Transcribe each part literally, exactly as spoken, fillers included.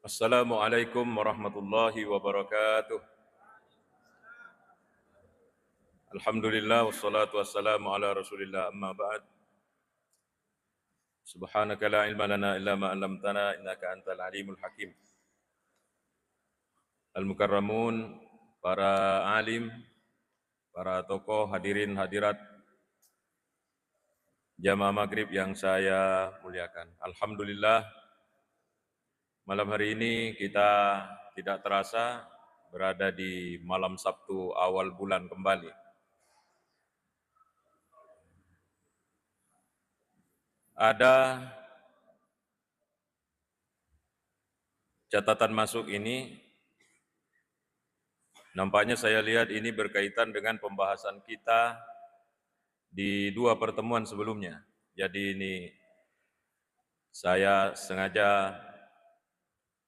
Assalamualaikum warahmatullahi wabarakatuh. Alhamdulillah, wassalatu wassalamu ala Rasulillah, amma ba'd. Subhanaka la ilma lana illa ma 'allamtana, innaka antal alimul hakim. Al-mukarramun, para alim, para tokoh, hadirin hadirat, jamaah maghrib yang saya muliakan. Alhamdulillah, malam hari ini kita tidak terasa berada di malam Sabtu awal bulan kembali. Ada catatan masuk ini, nampaknya saya lihat ini berkaitan dengan pembahasan kita di dua pertemuan sebelumnya. Jadi ini saya sengaja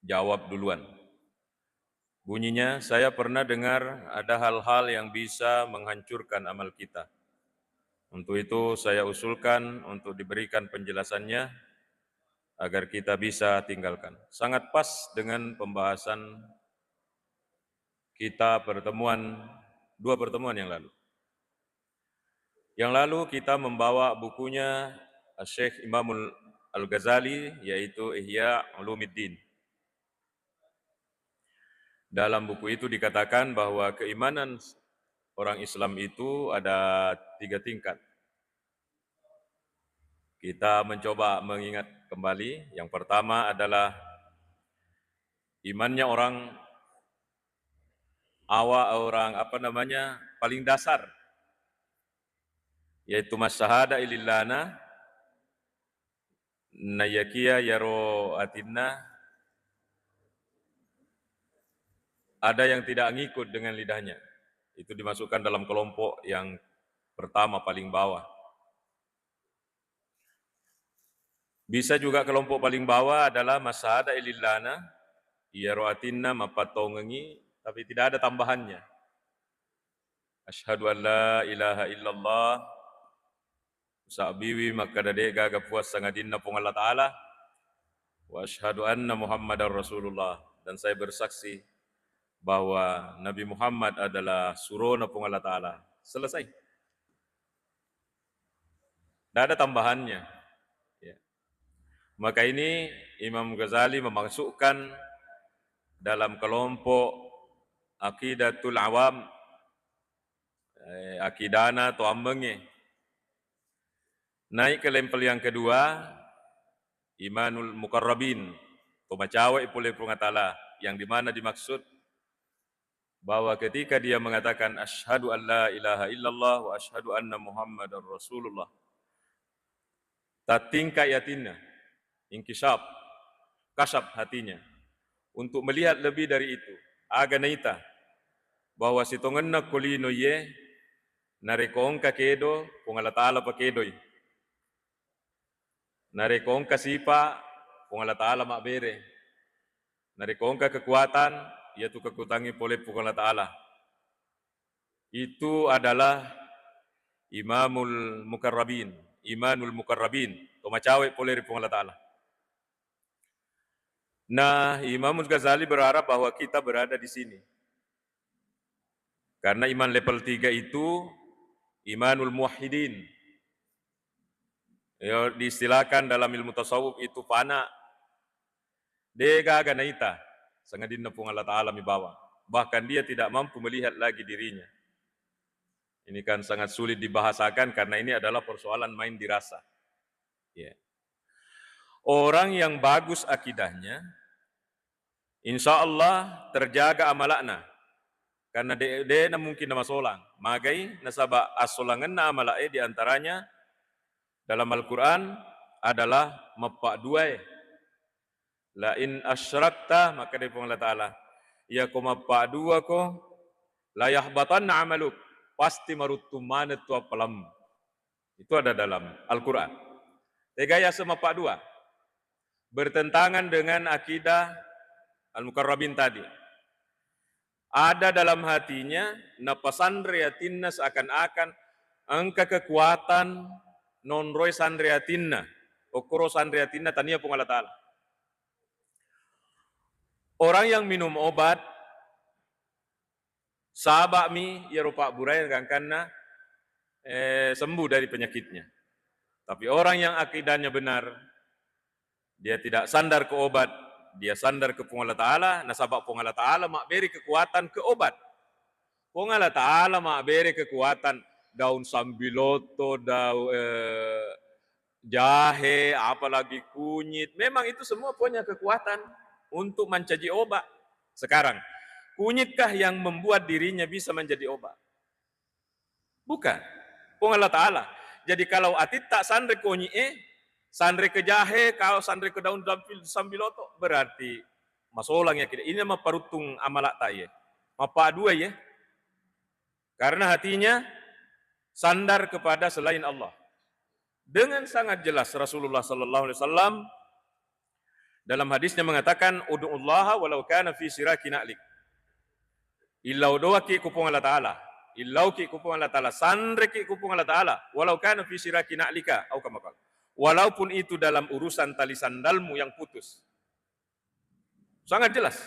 jawab duluan. Bunyinya, saya pernah dengar ada hal-hal yang bisa menghancurkan amal kita. Untuk itu saya usulkan untuk diberikan penjelasannya agar kita bisa tinggalkan. Sangat pas dengan pembahasan kita pertemuan, dua pertemuan yang lalu. Yang lalu kita membawa bukunya Syekh Imamul Al-Ghazali, yaitu Ihya Ulumuddin. Dalam buku itu dikatakan bahwa keimanan orang Islam itu ada tiga tingkat. Kita mencoba mengingat kembali. Yang pertama adalah imannya orang awa-, orang, apa namanya, paling dasar, yaitu masyahada ilillana, naiyakiya iyaro atinna ada yang tidak ngikut dengan lidahnya. Itu dimasukkan dalam kelompok yang pertama, paling bawah. Bisa juga kelompok paling bawah adalah masyahada ilillana, iyaro atinna mappatongengi, tapi tidak ada tambahannya. Asyhadu an la ilaha illallah, usabbiwi makkeda de' gaga puang sangadinna Puang Allah Ta'ala, wa asyhadu anna Muhammadar Rasulullah, dan saya bersaksi bahwa Nabi Muhammad adalah surona Puang Allah Ta'ala. Selesai. Tidak ada tambahannya. Ya. Maka ini Imam Ghazali memasukkan dalam kelompok Aqidatul Awam, eh, akidana to ammengnge. Naik ke level yang kedua, Imanul Muqarrabin, to macawe'i pole Puang Allah Ta'ala, yang dimana dimaksud bahwa ketika dia mengatakan, "Asyhadu an la ilaha illallah wa asyhadu anna Muhammadar Rasulullah," tattingkai atinna, inkisaf, kasaf hatinya, untuk melihat lebih dari itu. Aga naita bahwa sitongenna ko lino iye, narekko engka kedo, Puang Allah Ta'ala pakedoi. Narekko engka sipa, Puang Allah Ta'ala mabbere. Narekko engka kekuatan, iyatu kekuatangnge pole Puang Allah Ta'ala. Itu adalah Imamul Muqarrabin, Imanul Muqarrabin, to macawe' pole ri Puang Allah Ta'ala. Nah, Imamul Ghazali berharap bahwa kita berada di sini. Karena iman level tiga itu imanul muwahhidin. Ya, diistilahkan dalam ilmu tasawuf itu fana. De' gaga naita, sangadinna Puang Allah Ta'ala mi bawang. Bahkan dia tidak mampu melihat lagi dirinya. Ini kan sangat sulit dibahasakan karena ini adalah persoalan main dirasa. Ya. Orang yang bagus akidahnya, insya Allah terjaga amala'na. Karena de-, de'na mungkin namasolang. Magai nasaba assolangenna amala'e di antaranya dalam Al-Quran adalah mappaduae. "La in asyrakta," makkeda Puang Allah Ta'ala, "iyako mappaduako, la yahbatanna amaluk," pasti maruttung maneng tu appalammu. Itu ada dalam Al-Quran. Tega yaseng mappadua? Bertentangan dengan akidah Al-Muqarrabin tadi. Ada dalam hatinya, napasanre atinna seakan-akan engka kekuatan nonroi sanre atinna. Okkoro sanre atinna tania Puang Allah Ta'ala. Orang yang minum obat, saba'mi iyaro pabburae gangkanna, eh, sembuh dari penyakitnya. Tapi orang yang akidahnya benar, dia tidak sandar ke obat, dia sandar ke Puang Allah Ta'ala, nasaba Puang Allah Ta'ala mabbere kekuatan ke obat. Puang Allah Ta'ala mabbere kekuatan daun sambiloto, daun, eh, jahe, apalagi kunyit. Memang itu semua punya kekuatan untuk mancaji obat. Sekarang, kunyitkah yang membuat dirinya bisa menjadi obat? Bukan. Puang Allah Ta'ala. Jadi kalau atitta sanre konyi'e, sanre ke jahe, kau sanre ke daun dampil-, sambiloto, berarti masolang ya kita. Ini mapparuttung amala'ta ye. Mappadua ye. Karena hatinya sandar kepada selain Allah. Dengan sangat jelas Rasulullah sallallahu alaihi wasallam dalam hadisnya mengatakan, "Ud'ullaha walau kana fi siraki na'lik." Illau doaki ku Puang Allah Ta'ala, illauki ku Puang Allah Ta'ala, sanreki ku Puang Allah Ta'ala, "walau kana fi siraki na'lika," au kama qala. Walaupun itu dalam urusan tali sandalmu yang putus. Sangat jelas.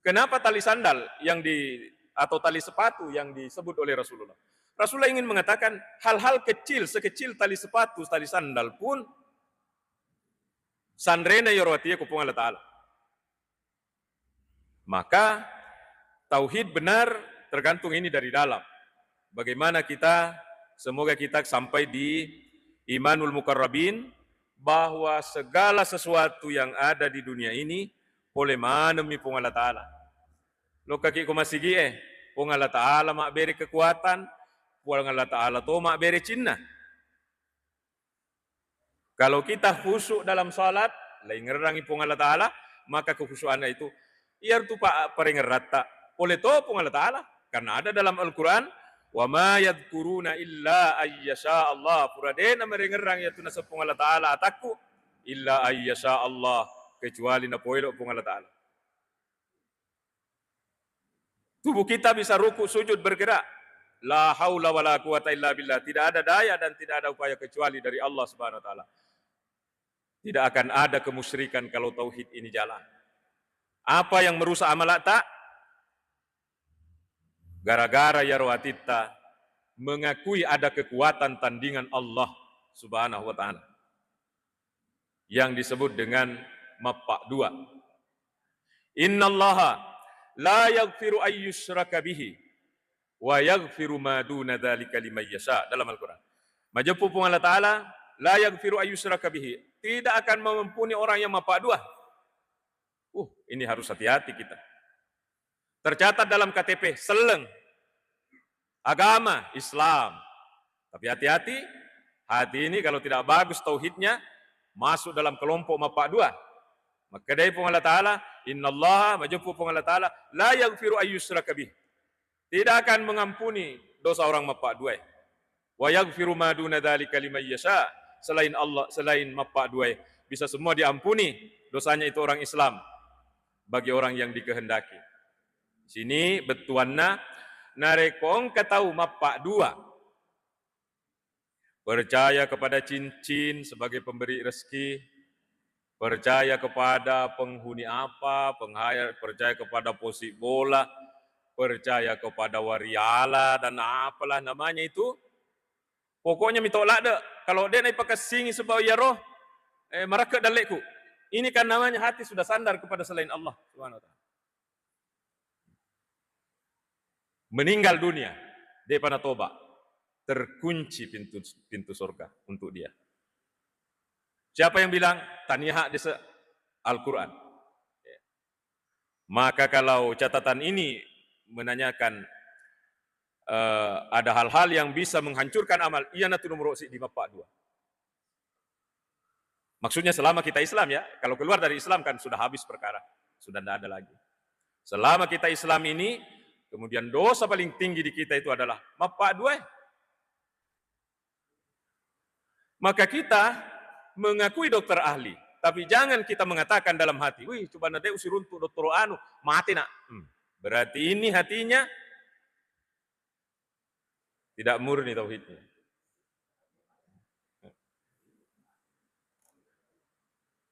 Kenapa tali sandal yang di, atau tali sepatu yang disebut oleh Rasulullah? Rasulullah ingin mengatakan hal-hal kecil, sekecil tali sepatu, tali sandal pun sanrena iyaro atie ku Puang Allah Ta'ala. Maka tauhid benar tergantung ini dari dalam. Bagaimana kita, semoga kita sampai di imanul muqarrabin, bahwa segala sesuatu yang ada di dunia ini pole manemmi Puang Allah Ta'ala. Lokkaki ko masigi'e, Puang Allah Ta'ala mabbere kekuatan, Puang Allah Ta'ala to mabbere cinna. Kalau kita khusyuk dalam salat, laingngerangi Puang Allah Ta'ala, maka kekhusyuanna itu, iyaro tu pa-, parengngerratta, pole to Puang Allah Ta'ala, karena ada dalam Al-Quran, "Wa ma yadhkuruna illa ayyasha Allah." Pura de'na marengngerang iyatu naseng Puang Allah Ta'ala atakku, "illa ayyasha Allah," kecuali napoelo Puang Allah Ta'ala. Tubuh kita bisa ruku, sujud, bergerak. La haula wala quwata illa billah. Tidak ada daya dan tidak ada upaya kecuali dari Allah Subhanahu wa Ta'ala. Tidak akan ada kemusyrikan kalau tauhid ini jalan. Apa yang merusak amala'ta? Gara-gara iyaro atitta mengakui ada kekuatan tandingan Allah Subhanahu wa Ta'ala, yang disebut dengan mappa dua. "Innallaha la yaghfiru ayyushraka bihi wa yaghfiru ma duna dzalika liman yasha," dalam Al-Quran. Majeppu Puang Allah Ta'ala, "La yaghfiru ayyushraka bihi," tidak akan mengampuni orang yang mappa dua. Uh, ini harus hati-hati kita. Tercatat dalam K T P, selleng. Agama, Islam. Tapi hati-hati, hati ini kalau tidak bagus tauhidnya, masuk dalam kelompok mappa dua. Makkedai Puang Allah Ta'ala, "Innallaha," majeppu Puang Allah Ta'ala, "la yaghfiru ayyushraka bih." Tidak akan mengampuni dosa orang mappa dua. "Wa yaghfiru ma duna dzalika liman yasha." Selain Allah, selain mappa dua, bisa semua diampuni dosanya itu orang Islam bagi orang yang dikehendaki. Sini bettuanna, narekko engka tau mappa dua, percaya kepada cincin sebagai pemberi rezeki, percaya kepada penghuni apa, penghayal, percaya kepada posik bola, percaya kepada wariala dan apalah namanya itu. Pokoknya mito ladde, kalau de naipakessingi sebab iyaro, eh, marekke dalleku. Ini kan namanya hati sudah sandar kepada selain Allah Subhanahu wa Ta'ala. Meninggal dunia, depa natoba, terkunci pintu, pintu surga untuk dia. Siapa yang bilang? Taniaha dese Al-Quran. Maka kalau catatan ini menanyakan, eh, ada hal-hal yang bisa menghancurkan amal, iyana tu nomor siddi mappa dua. Maksudnya selama kita Islam ya, kalau keluar dari Islam kan sudah habis perkara, sudah tidak ada lagi. Selama kita Islam ini, kemudian dosa paling tinggi di kita itu adalah mappa dua. Maka kita mengakui dokter ahli, tapi jangan kita mengatakan dalam hati, "Wih, coba na de usiruntu dokter anu, mati nak." Hmm. Berarti ini hatinya tidak murni tauhidnya.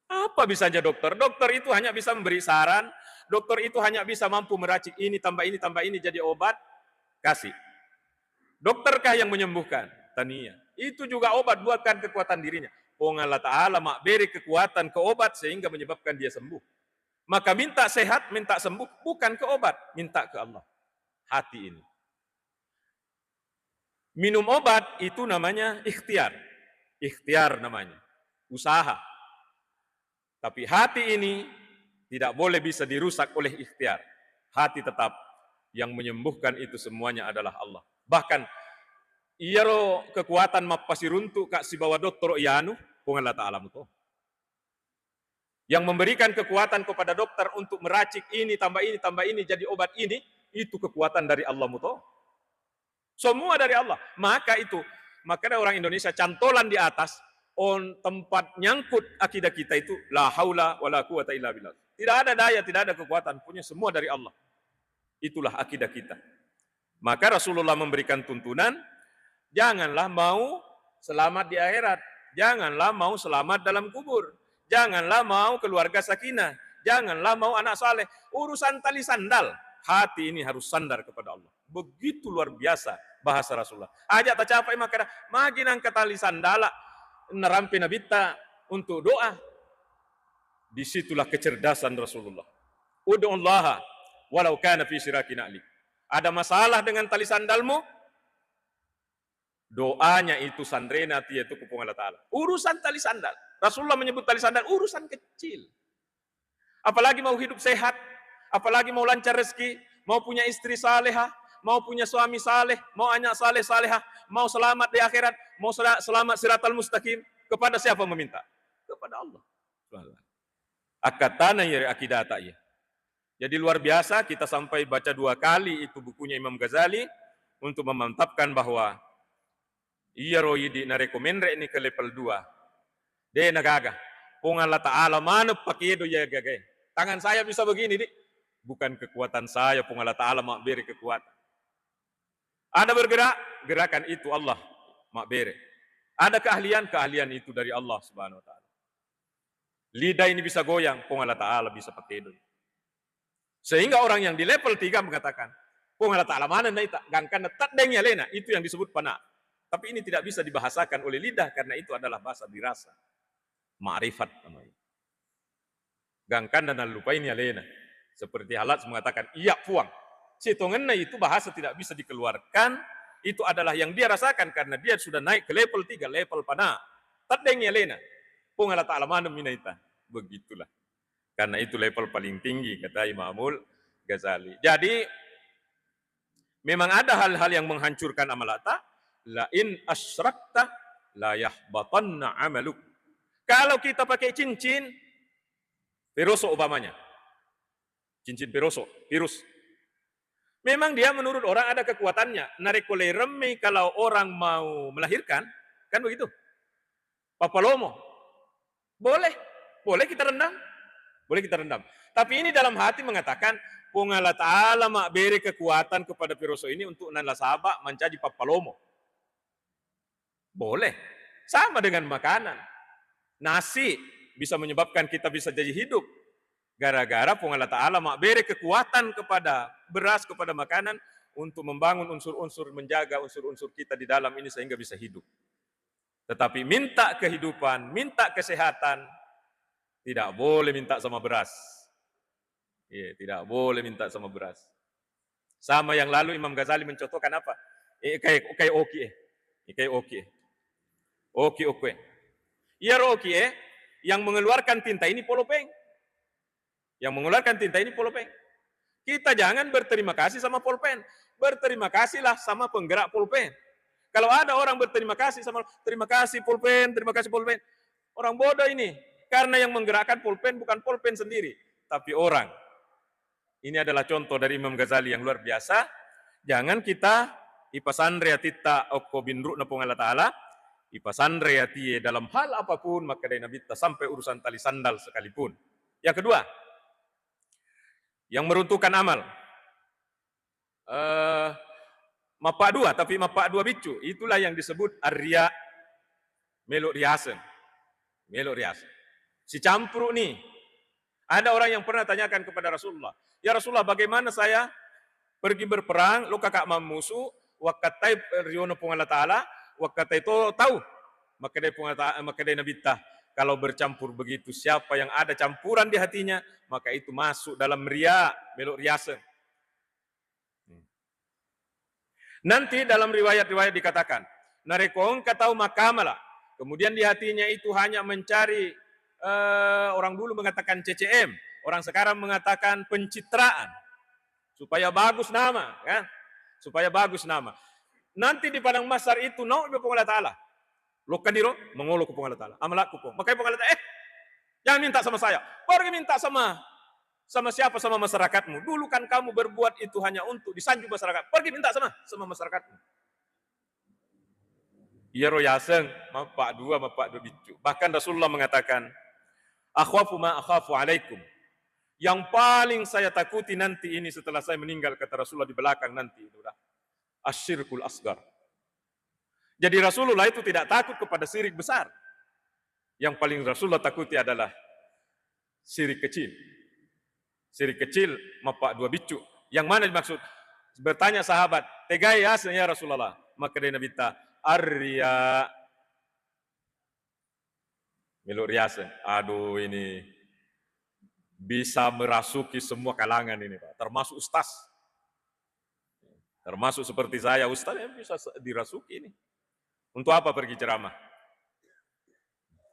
Apa bisanya dokter? Dokter itu hanya bisa memberi saran, dokter itu hanya bisa mampu meracik ini tambah ini tambah ini jadi obat, kasih. Dokterkah yang menyembuhkan? Tania. Itu juga obat, bukan kekuatan dirinya. Puang Allah Ta'ala mabbere kekuatan ke obat sehingga menyebabkan dia sembuh. Maka minta sehat, minta sembuh, bukan ke obat, minta ke Allah. Hati ini. Minum obat itu namanya ikhtiar. Ikhtiar namanya. Usaha. Tapi hati ini tidak boleh bisa dirusak oleh ikhtiar. Hati tetap, yang menyembuhkan itu semuanya adalah Allah. Bahkan, iyaro kekuatan mappasiruntu'ka sibawa dottoro iyanu, Puang Allah Ta'ala muto. Yang memberikan kekuatan kepada dokter untuk meracik ini tambah ini tambah ini jadi obat ini, itu kekuatan dari Allah muto. Semua dari Allah. Maka itu, makanya orang Indonesia cantolan di atas, on tempat nyangkut akidah kita itu, la haula wala quwata illa billah. Tidak ada daya, tidak ada kekuatan, punya semua dari Allah. Itulah akidah kita. Maka Rasulullah memberikan tuntunan, janganlah mau selamat di akhirat, janganlah mau selamat dalam kubur, janganlah mau keluarga sakinah, janganlah mau anak saleh. Urusan tali sandal, hati ini harus sandar kepada Allah. Begitu luar biasa bahasa Rasulullah. Aja tacapai makkeda, magi nangka tali sandala narampe nabitta untuk doa. Disitulah kecerdasan Rasulullah. Ud'ullaha walau kana fi syiraki na'li. Ada masalah dengan tali sandalmu, doanya itu sanrena ati itu ku Puang Allah Ta'ala. Urusan tali sandal. Rasulullah menyebut tali sandal urusan kecil. Apalagi mau hidup sehat, apalagi mau lancar rezeki, mau punya istri salehah, mau punya suami saleh, mau anak saleh salehah, mau selamat di akhirat, mau sela-, selamat siratal mustaqim, kepada siapa meminta? Kepada Allah. Subhanallah. Akkattana iya akidata iya. Jadi luar biasa, kita sampai baca dua kali itu bukunya Imam Ghazali untuk memantapkan bahwa iyaro idi narekko menre ni ke level dua, de nagaga. Puang Allah Ta'ala maneng pakedo iya gagae. Tangan saya bisa begini, di. Bukan kekuatan saya, Puang Allah Ta'ala mabbere kekuatan. Ada bergerak, gerakan itu Allah mabbere. Ada keahlian, keahlian itu dari Allah Subhanahu wa Ta'ala. Lidah ini bisa goyang, Puang Allah Ta'ala bisa pakedo. Sehingga orang yang di level tiga mengatakan, Puang Allah Ta'ala maneng naita, gangkanna teddeng alena, itu yang disebut fana. Tapi ini tidak bisa dibahasakan oleh lidah karena itu adalah bahasa dirasa. Ma'rifat namanya. Gangkanna nallupaini alena. Seperti Hallaj mengatakan, "Iya, Puang." Sitongenna itu bahasa tidak bisa dikeluarkan, itu adalah yang dia rasakan karena dia sudah naik ke level tiga, level fana. Teddeng alena. Puang Allah Ta'ala maneng mi naita. Begitulah. Karena itu level paling tinggi, kata Imamul Ghazali. Jadi, memang ada hal-hal yang menghancurkan amalata, "La in asyrakta la yahbatanna amaluk." Kalau kita pakai cincin, peroso umpamanya. Cincin peroso, virus. Memang dia menurut orang ada kekuatannya. Narekko leremmei kalau orang mau melahirkan, kan begitu? Pappalomo. Boleh. Boleh kita rendam. Boleh kita rendam. Tapi ini dalam hati mengatakan, Puang Allah Ta'ala mabbere kekuatan kepada peroso ini untuk nasaba mancaji pappalomo. Boleh. Sama dengan makanan. Nasi bisa menyebabkan kita bisa jadi hidup. Gara-gara Puang Allah Ta'ala mabbere kekuatan kepada beras, kepada makanan untuk membangun unsur-unsur, menjaga unsur-unsur kita di dalam ini sehingga bisa hidup. Tetapi minta kehidupan, minta kesehatan, tidak boleh minta sama beras. Iya, tidak boleh minta sama beras. Sama yang lalu Imam Ghazali mencontohkan apa? Eh, kai, kai oki eh. Eh, kai oki eh. Oki okko eh. Iyaro oki eh, yang mengeluarkan tinta ini polopeng. Yang mengeluarkan tinta ini polopeng. Kita jangan berterima kasih sama polpen. Berterima kasihlah sama penggerak polpen. Kalau ada orang berterima kasih sama, "Terima kasih polpen, terima kasih polpen." Orang bodoh ini. Karena yang menggerakkan polpen bukan polpen sendiri, tapi orang. Ini adalah contoh dari Imam Ghazali yang luar biasa. Jangan kita ipasanre atitta okko binru'na Puang Allah Ta'ala, ipasanre atie dalam hal apapun, makkedai Nabitta, sampai urusan tali sandal sekalipun. Yang kedua, yang meruntuhkan amal. Eh, mappa dua, tapi mappa dua biccu. Itulah yang disebut arya, melo riaseng. Melo riaseng. Sicampuru ni. Ada orang yang pernah tanyakan kepada Rasulullah, "Ya Rasulullah, bagaimana saya pergi berperang, lo kaka mammusu, wakkattai riono Puang Allah Ta'ala, wakkattai to tau?" Makkedai Puang Allah Ta'ala, makkedai Nabitta, "Kalau bercampur begitu, siapa yang ada campuran di hatinya, maka itu masuk dalam riya, melo riaseng." Nanti dalam riwayat-riwayat dikatakan, narekko engka tau makkamala, kemudian di hatinya itu hanya mencari, eh, orang dulu mengatakan C C M, orang sekarang mengatakan pencitraan, supaya bagus nama, ya, supaya bagus nama. Nanti di padang mahsyar itu, naudzu Puang Allah Ta'ala. Lokkaniro, mangolo ko Puang Allah Ta'ala. Amalakku, Puang. Makanya Puang Allah Ta'ala, "Eh, jangan minta sama saya. Pergi minta sama, sama siapa? Sama masyarakatmu. Dulu kan kamu berbuat itu hanya untuk disanjung masyarakat. Pergi minta sama, sama masyarakatmu." Iyaro yaseng, mappa dua, mappa dua biccu. Bahkan Rasulullah mengatakan, "Akhafu ma akhafu alaikum." Yang paling saya takuti nanti ini setelah saya meninggal, kata Rasulullah, di belakang nanti itu dah asyirkul asgar. Jadi Rasulullah itu tidak takut kepada syirik besar. Yang paling Rasulullah takuti adalah syirik kecil. Syirik kecil mappa dua biccu. Yang mana dimaksud? Bertanya sahabat, "Tegai yaseng ya Rasulullah?" Makkedai Nabitta, "Ar-riya." Melo riaseng. Aduh, ini bisa merasuki semua kalangan ini, Pak. Termasuk ustaz. Termasuk seperti saya, ustaz yang bisa se-, dirasuki ini. Untuk apa pergi ceramah?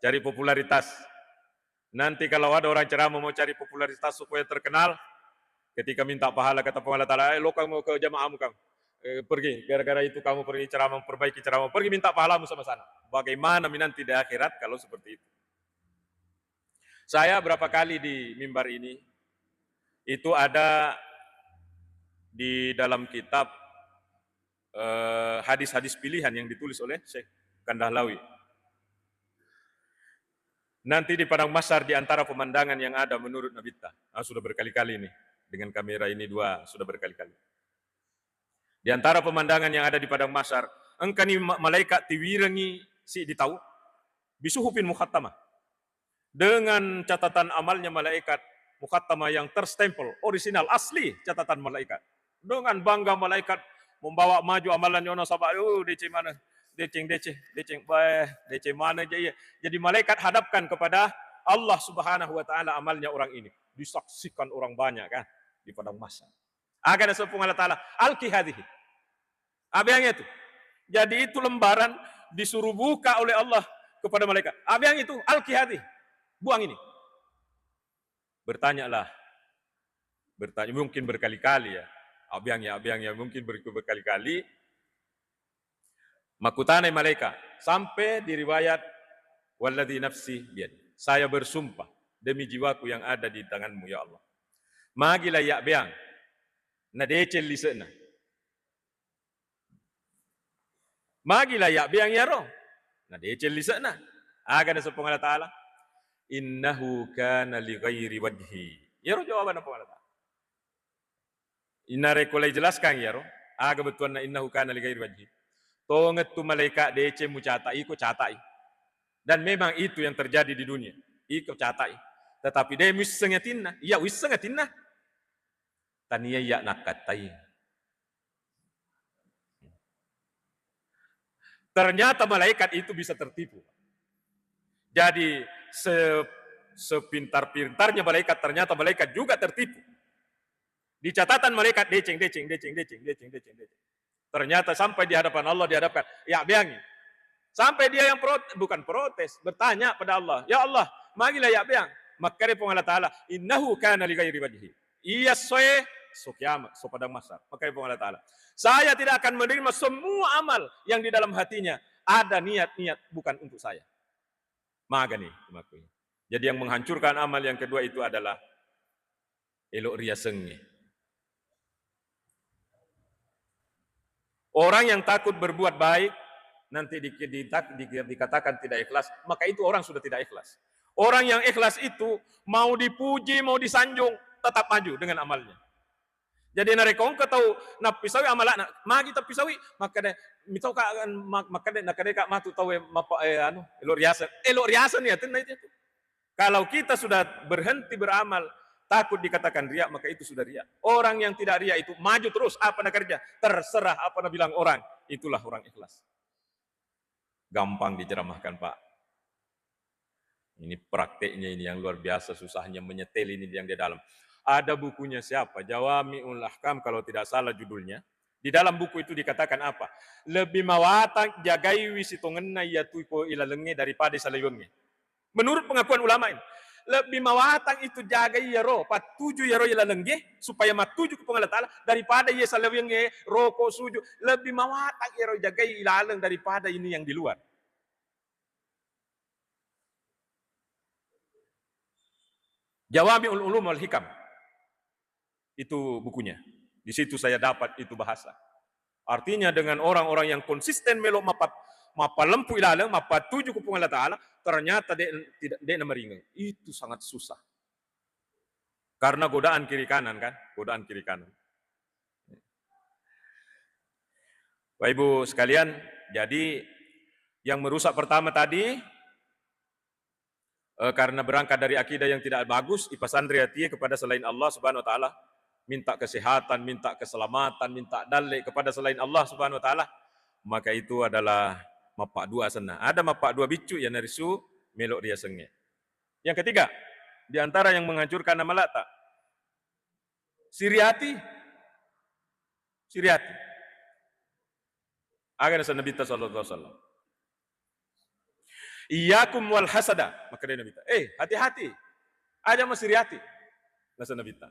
Cari popularitas. Nanti kalau ada orang ceramah mau cari popularitas supaya terkenal, ketika minta pahala, kata Puang Allah Ta'ala, "Eh, lo kamu ke jamaahmu kamu. Eh, pergi, gara-gara itu kamu pergi ceramah, perbaiki ceramah, pergi minta pahalamu sama sana." Bagaimana mi nanti di akhirat kalau seperti itu? Saya berapa kali di mimbar ini, itu ada di dalam kitab, eh, hadis-hadis pilihan yang ditulis oleh Syekh Kandahlawi. Nanti di padang mahsyar, di antara pemandangan yang ada menurut Nabitta, ah, sudah berkali-kali ini, dengan kamera ini dua, sudah berkali-kali. Di antara pemandangan yang ada di padang mahsyar, engkani ma-, malaikat tiwirengi siddi tau, bisuhufin mukhattamah. Dengan catatan amalnya malaikat mukhattamah yang terstempel, orisinal, asli catatan malaikat. Dengan bangga malaikat membawa maju amalannya, ono saba, "Oh, deceng mana? Deceng, deceng, deceng, bah, deceng mana aja iya." Jadi malaikat hadapkan kepada Allah Subhanahu wa Ta'ala amalnya orang ini. Disaksikan orang banyak kan di padang mahsyar. Aga naseng Puang Allah Ta'ala, "Alqi hadhihi." Abeang itu. Jadi itu lembaran disuruh buka oleh Allah kepada malaikat. "Abeang itu, alqi hadhihi." Buang ini. Bertanyalah. Bertanya mungkin berkali-kali ya. Abeang ya, abeang ya, mungkin ber-, berkali-kali. Makkutanai malaikat, sampai di riwayat, "Walladzi nafsi biyadi." Saya bersumpah demi jiwaku yang ada di tanganmu, ya Allah. Magi la ya'beang, nadeceng lise'na. Magi la ya'beang iyaro, nadeceng lise'na. Aga naseng Puang Allah Ta'ala? "Innahu kana li ghairi wajhi." Iyaro jawabanna Puang Allah Ta'ala. Narekko laijelaskan iyaro, aga bettuanna "innahu kana li ghairi wajhi". Tongeng tu malaika deceng mucata, iko catai. Dan memang itu yang terjadi di dunia. Iko catai. Tetapi de muisseng atinna, iya uisseng atinna. Tania iya nakkattai. Ternyata malaikat itu bisa tertipu. Jadi se-, sepintar-pintarnya malaikat, ternyata malaikat juga tertipu. Di catatan malaikat deceng, deceng, deceng, deceng, deceng, deceng, deceng. Ternyata sampai di hadapan Allah dihadapkan, ya beangi. Sampai dia yang prot-, bukan protes, bertanya pada Allah, "Ya Allah, magi la ya beang?" Makkeda Puang Allah Ta'ala, "Innahu kana li ghairi wajhi." Iya soe, so kiamat, so padang mahsyar. Makkeda Puang Allah Ta'ala, "Saya tidak akan menerima semua amal yang di dalam hatinya ada niat-niat bukan untuk saya." Magani, makkuya. Jadi yang menghancurkan amal yang kedua itu adalah elo riasengnge. Orang yang takut berbuat baik, nanti di-, di-, di-, dikatakan tidak ikhlas, maka itu orang sudah tidak ikhlas. Orang yang ikhlas itu mau dipuji, mau disanjung, tetap maju dengan amalnya. Jadi narekko engka tau nappisaui amala'na, magi tappisaui, makkeda, mitau ka, mak-, makkeda, nakkeda ka matu tau e mapa-, eh, anu, elo riaseng. Elo riaseng ya, tenna itu. Kalau kita sudah berhenti beramal, takut dikatakan riya, maka itu sudah riya. Orang yang tidak riya itu maju terus, apa na kerja, terserah apa na bilang orang, itulah orang ikhlas. Gampang diceramahkan, Pak. Ini prakteknya ini yang luar biasa susahnya menyetel ini yang di dalam. Ada bukunya siapa? Jawami'ul Ahkam kalau tidak salah judulnya. Di dalam buku itu dikatakan apa? Lebbi mawatang jagaiwi sitongenna iyatu ko ilalengnge daripada saliwengnge. Menurut pengakuan ulama ini, lebbi mawatang itu jagai iyaro, pattuju iyaro ilalengge supaya mattuju ke Puang Allah Ta'ala daripada iya saliwengnge roko suju. Lebbi mawatang iyaro jagai ilaleng daripada ini yang di luar. Jawami'ul Ulum wal Hikam. Itu bukunya. Di situ saya dapat itu bahasa. Artinya dengan orang-orang yang konsisten melo mappat-, mappalempu ilaleng, mappattuju ku Puang Allah Ta'ala, ternyata de-, tidak, de namaringeng. Itu sangat susah. Karena godaan kiri kanan kan, godaan kiri kanan. Bapak Ibu sekalian, jadi yang merusak pertama tadi, eh, karena berangkat dari akidah yang tidak bagus, ipasandri atie kepada selain Allah Subhanahu wa Ta'ala, minta kesehatan, minta keselamatan, minta dalle kepada selain Allah Subhanahu wa Ta'ala, maka itu adalah mappa dua senna. Ada mappa dua biccu yang narisu melok riasengnge. Yang ketiga, di antara yang menghancurkan amalata, siriati. Siriati. Aga naseng Nabitta sallallahu alaihi wasallam? "Iyyakum wal hasada." Makkeda Nabitta, "Eh, hati-hati. Aja masiriati." Naseng Nabitta,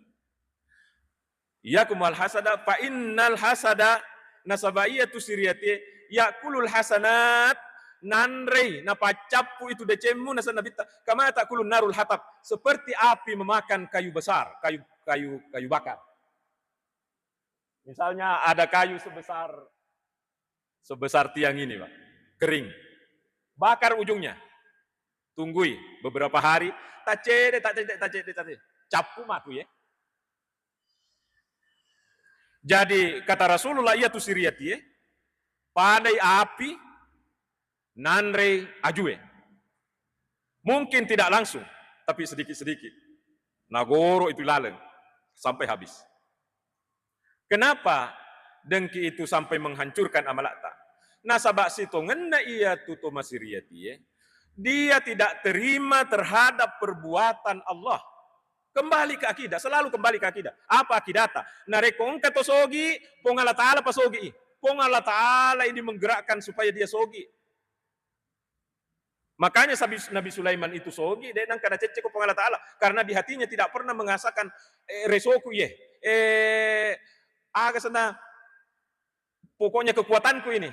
"Iyyakum wal hasada, fa innal hasada," nasaba iyatu siriati, "yakulul hasanat," nanrei, napaccappu itu decemmu, naseng Nabitta, "kama takulun narul hatab," seperti api memakan kayu besar, kayu, kayu, kayu bakar. Misalnya ada kayu sebesar, sebesar tiang ini, Pak. Kering. Bakar ujungnya. Tunggui beberapa hari, tacede, tacede, tacede, tacede. Cappu matu ya. Jadi kata Rasulullah, iyatu siriati, padai api nanrei ajue. Mungkin tidak langsung, tapi sedikit-sedikit. Nagoro itu laleng sampai habis. Kenapa dengki itu sampai menghancurkan amalata? Nasaba sitongenna iyatu to masiriatie, dia tidak terima terhadap perbuatan Allah. Kembali ke akidah, selalu kembali ke akidah. Apa akidata? Narekko engka to sogi, Puang Allah Ta'ala pasogi. Puang Allah Ta'ala ini menggerakkan supaya dia sogi. Makanya sabi-, Nabi Sulaiman itu sogi, de nengka nacecce ko Puang Allah Ta'ala. Karena di hatinya tidak pernah merasakan, eh, resoku ye. Eh, aga sana, pokoknya kekuatanku ini.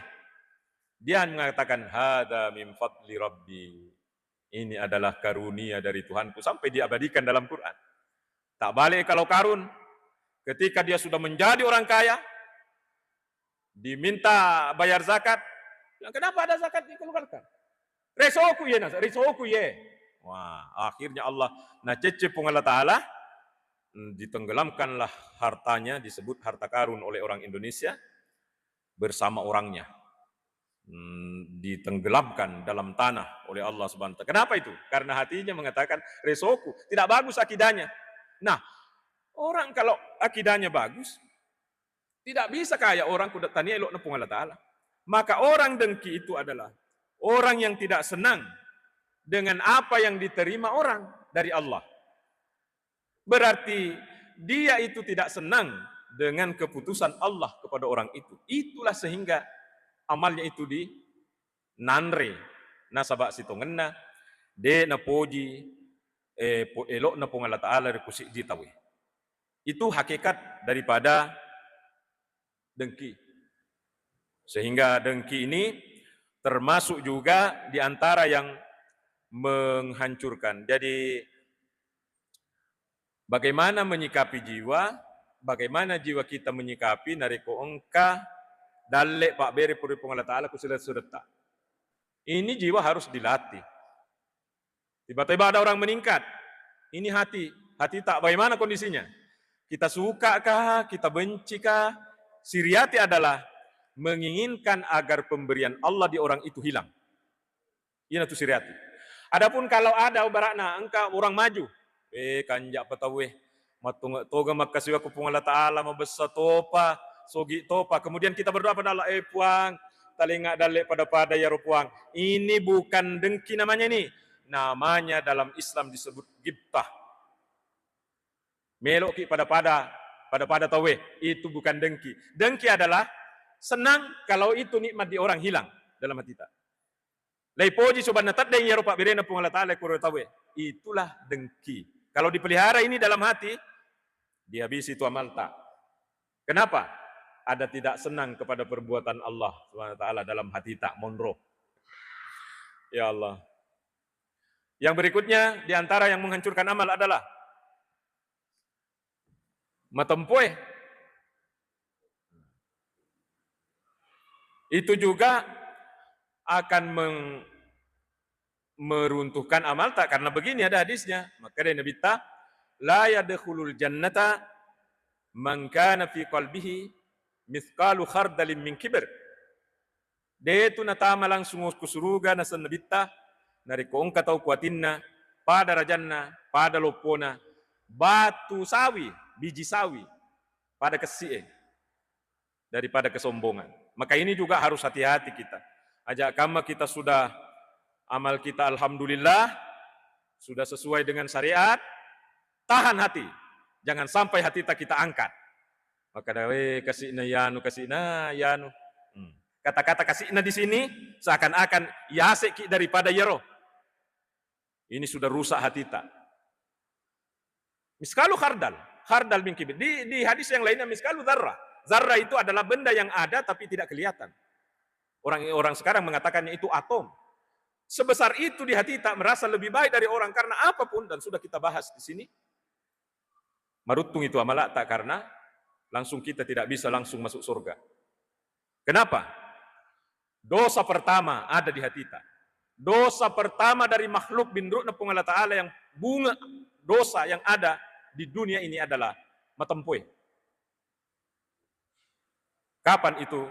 Dia mengatakan, "Hadza min fadli Rabbi." Ini adalah karunia dari Tuhanku, sampai diabadikan dalam Quran. Tak balik kalau Karun, ketika dia sudah menjadi orang kaya, diminta bayar zakat, bilang, "Kenapa ada zakat dikeluarkan?" "Resoku ye, Nas, resoku ye." Wah, akhirnya Allah nacecce Puang Allah Ta'ala, mm, ditenggelamkanlah hartanya, disebut harta karun oleh orang Indonesia, bersama orangnya. Hmm, ditenggelamkan dalam tanah oleh Allah Subhanahu wa Ta'ala. Kenapa itu? Karena hatinya mengatakan, "Resoku." Tidak bagus akidahnya. Nah, orang kalau akidahnya bagus, tidak bisa kaya orang kuda tania elokna Puang Allah Ta'ala. Maka orang dengki itu adalah orang yang tidak senang dengan apa yang diterima orang dari Allah. Berarti dia itu tidak senang dengan keputusan Allah kepada orang itu. Itulah sehingga amalnya itu dinanre. Nasaba sitongenna de napoji, eh, po-, elokna Puang Allah Ta'ala ri kusiddi tauwe. Itu hakikat daripada dengki. Sehingga dengki ini termasuk juga di antara yang menghancurkan. Jadi, bagaimana menyikapi jiwa? Bagaimana jiwa kita menyikapi narekko engka dalle pabbere pura Puang Allah Ta'ala ku sila-, suretta? Ini jiwa harus dilatih. Tiba-tiba ada orang meningkat. Ini hati. Hati tak bagaimana kondisinya? Kita suka kah? Kita benci kah? Siriati adalah menginginkan agar pemberian Allah di orang itu hilang. Ina tu siriati. Adapun kalau ada ibaratna engka orang maju, eh, kanja pa tauwe, mattonge toga makkasiwa ku Puang Allah Ta'ala, mabessa topa, sogi topa. Kemudian kita berdoa pada Allah, eh Puang, talenga dalle pada-pada ya ro Puang. Ini bukan dengki namanya ini. Namanya dalam Islam disebut gibtah. Meloki pada-pada, pada-pada tauwe, itu bukan dengki. Dengki adalah senang kalau itu nikmat di orang hilang dalam hati kita. Laipoji sobanna teddeng iyaro pabberena Puang Allah Ta'ala kuro tauwe. Itulah dengki. Kalau dipelihara ini dalam hati, dihabisi itu amalta. Kenapa? Ada tidak senang kepada perbuatan Allah Subhanahu wa Ta'ala dalam hati tak monro. Ya Allah. Yang berikutnya, di antara yang menghancurkan amal adalah matempoe. Itu juga akan meng-, meruntuhkan amal tak, karena begini ada hadisnya. Maka dari Nabi ta, "La yadkhulul jannata man kana fi qalbihi mithqalu khardalin min kibr." Detu natama langsung ku suruga naseng Nabitta, narekko engka tau kuatinna, pada rajanna, pada loppona, batu sawi, biji sawi, pada kessi'e, daripada kesombongan. Maka ini juga harus hati-hati kita. Aja kamma kita sudah amal kita alhamdulillah, sudah sesuai dengan syariat, tahan hati. Jangan sampai hati kita, kita angkat. Makkeda, "Eh, kasi'na yanu, kasi'na yanu." Hmm. Kata-kata kasi'na di sini seakan-akan yaseki daripada yero. Ini sudah rusak hatita. Miskalu khardal, khardal min kibir. Di, di hadis yang lainnya miskalu zarrah. Zarrah itu adalah benda yang ada tapi tidak kelihatan. Orang, orang sekarang mengatakannya itu atom. Sebesar itu di hati tak merasa lebih baik dari orang karena apapun, dan sudah kita bahas di sini. Maruttung itu amalak tak karena langsung kita tidak bisa langsung masuk surga. Kenapa? Dosa pertama ada di hatita. Dosa pertama dari makhluk binrukna Puang Allah Ta'ala yang bunga dosa yang ada di dunia ini adalah matempoe. Kapan itu?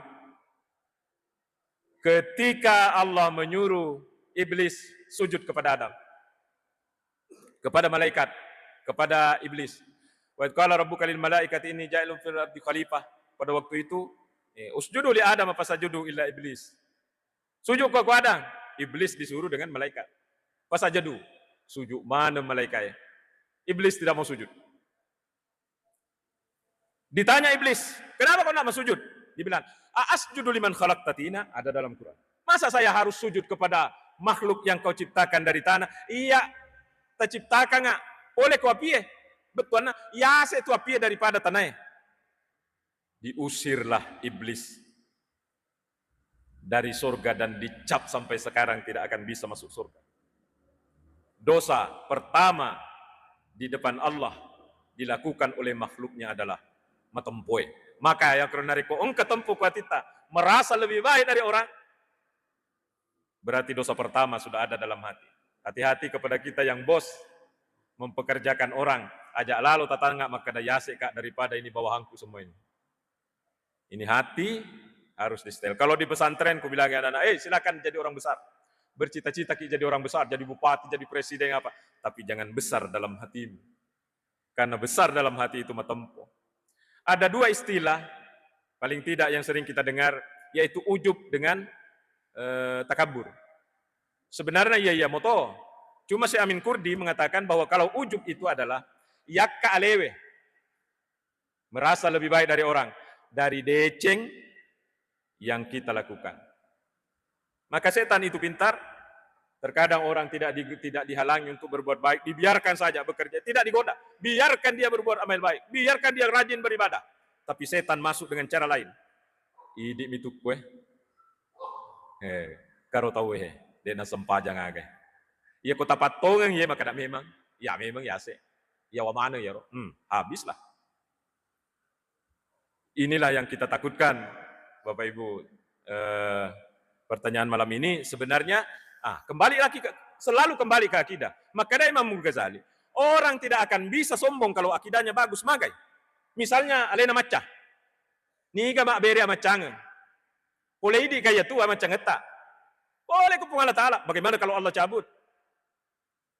Ketika Allah menyuruh iblis sujud kepada Adam, kepada malaikat, kepada iblis. "Wa idh qala rabbuka lil malaikati inni ja'ilun fil ardi khalifah." Pada waktu itu, eh, "Usjudu li Adam fasajadu illa iblis." Sujud ko Adam. Iblis disuruh dengan malaikat. Fasajadu. Sujud mana malaikat? Iblis tidak mau sujud. Ditanya iblis, "Kenapa kau tidak mau sujud?" Dibilang, "A asjudu liman khalaqta tina?" Ada dalam Quran. "Masa saya harus sujud kepada makhluk yang kau ciptakan dari tanah?" "Iya, taciptakan nga oleh ko apie." Bettuanna, yase tu apie daripada tanae. Diusirlah iblis dari surga dan dicap sampai sekarang tidak akan bisa masuk surga. Dosa pertama di depan Allah dilakukan oleh makhluknya adalah matempoe. Maka yang karena reko engka tempo kuatita merasa lebih baik dari orang, berarti dosa pertama sudah ada dalam hati. Hati-hati kepada kita yang bos mempekerjakan orang, ajak lalu tatangga makkeda yase kak daripada ini bawahanku semua ini. Ini hati harus di-setel. Kalau di pesantren, ku bilang anak-anak, "Eh, silakan jadi orang besar. Bercita-cita ki jadi orang besar, jadi bupati, jadi presiden apa. Tapi jangan besar dalam hatimu. Karena besar dalam hati itu matempo." Ada dua istilah, paling tidak yang sering kita dengar, yaitu ujub dengan, eh, takabur. Sebenarnya iya, iya, moto. Cuma Syekh Amin Kurdi mengatakan bahwa kalau ujub itu adalah yakka alewe. Merasa lebih baik dari orang, dari deceng yang kita lakukan. Maka setan itu pintar. Terkadang orang tidak di-, tidak dihalangi untuk berbuat baik, dibiarkan saja bekerja, tidak digoda. Biarkan dia berbuat amal baik, biarkan dia rajin beribadah. Tapi setan masuk dengan cara lain. Idi mitukku eh. Eh, karo tau eh, de nasempajang aga. Iya ko tapattongeng iya maka memang. Ya memang ya se. Ya wa mana ya ro. Hmm, habislah. Inilah yang kita takutkan, Bapak Ibu. Eh, pertanyaan malam ini sebenarnya, ah, kembali lagi ke, selalu kembali ke akidah. Maka ada Imam Ghazali, orang tidak akan bisa sombong kalau akidahnya bagus, magai. Misalnya, alena macca. Niga mabbere amaccangeng. Pole idi kaya tu amaccangetta. Boleh ku Puang Allah Ta'ala. Bagaimana kalau Allah cabut?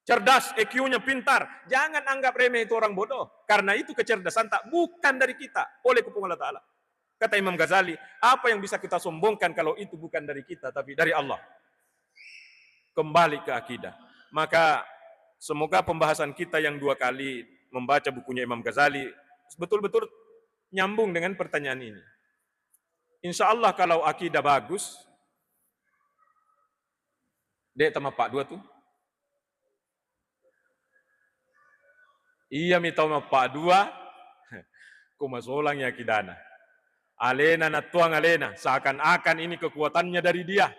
cerdas, E Q-nya pintar. Jangan anggap remeh itu orang bodoh. Karena itu kecerdasan tak bukan dari kita, oleh ku Puang Allah Ta'ala. Kata Imam Ghazali, apa yang bisa kita sombongkan kalau itu bukan dari kita, tapi dari Allah? Kembali ke akidah. Maka semoga pembahasan kita yang dua kali membaca bukunya Imam Ghazali betul-betul nyambung dengan pertanyaan ini. Insya Allah kalau akidah bagus, de' tama pak dua tuh. Iyami tau mappaddua, ko masolangi akidana. Alena nattuang alena, seakan-akan ini kekuatannya dari dia.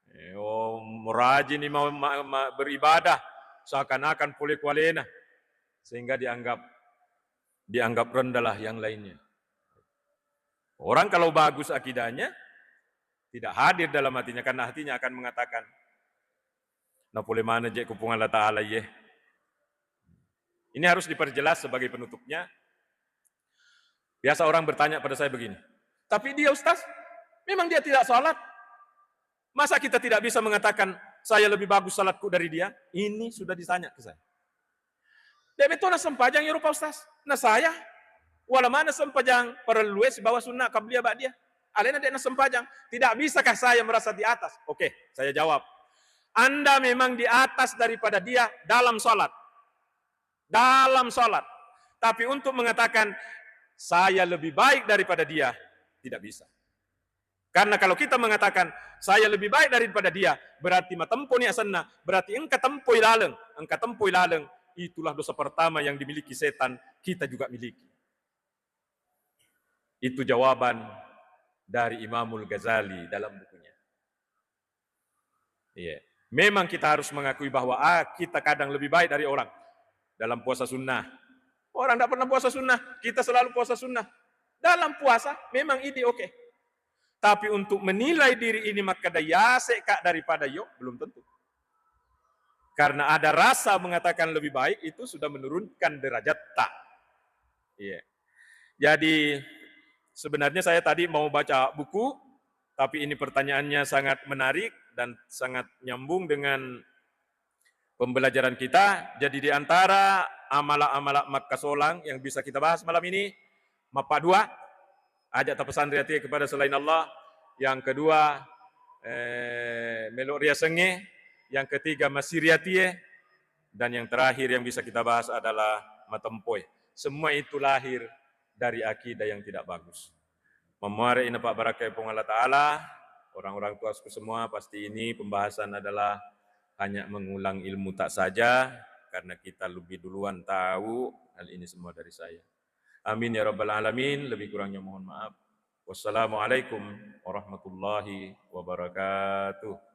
Eh, oh, rajini ma-, ma-, ma-, beribadah, seakan-akan pole ku alena. Sehingga dianggap, dianggap rendahlah yang lainnya. Orang kalau bagus akidahnya, tidak hadir dalam hatinya, karena hatinya akan mengatakan, "Na pole mana je ku Puang Allah Ta'ala ye." Ini harus diperjelas sebagai penutupnya. Biasa orang bertanya pada saya begini, "Tapi dia, Ustaz, memang dia tidak sholat. Masa kita tidak bisa mengatakan, 'Saya lebih bagus salatku dari dia'?" Ini sudah ditanya ke saya. De' metto nassempajang iyaro, Pak Ustaz. Na saya, wala mana sempajang parellue sibawa sunna qabliyah ba'diyah. Alena de' nassempajang. Tidak bisakah saya merasa di atas? Oke, saya jawab. Anda memang di atas daripada dia dalam salat. Dalam salat. Tapi untuk mengatakan, "Saya lebih baik daripada dia," tidak bisa. Karena kalau kita mengatakan, "Saya lebih baik daripada dia," berarti matempo ni asenna, berarti engka tempoi laleng, engka tempoi laleng, itulah dosa pertama yang dimiliki setan, kita juga miliki. Itu jawaban dari Imamul Ghazali dalam bukunya. Iya. Memang kita harus mengakui bahwa, ah, kita kadang lebih baik dari orang dalam puasa sunnah. Orang tidak pernah puasa sunnah, kita selalu puasa sunnah. Dalam puasa memang idi oke. Tapi untuk menilai diri ini makkeda yase ka daripada yo, belum tentu. Karena ada rasa mengatakan lebih baik, itu sudah menurunkan derajat ta. Iya. Jadi, sebenarnya saya tadi mau baca buku, tapi ini pertanyaannya sangat menarik dan sangat nyambung dengan pembelajaran kita. Jadi, di antara amala-amala makkasolang yang bisa kita bahas malam ini, mappaddua, aja tapesanri atie kepada selain Allah. Yang kedua, eh, melo riasengnge. Yang ketiga, masiri atie. Dan yang terakhir yang bisa kita bahas adalah matempoe. Semua itu lahir dari akidah yang tidak bagus. Mamuare ina pabbarakkai Puang Allah Ta'ala, orang-orang tuaku semua, pasti ini pembahasan adalah hanya mengulang ilmu tak saja, karena kita lebih duluan tahu hal ini semua dari saya. Amin ya rabbal alamin, lebih kurangnya mohon maaf. Wassalamualaikum warahmatullahi wabarakatuh.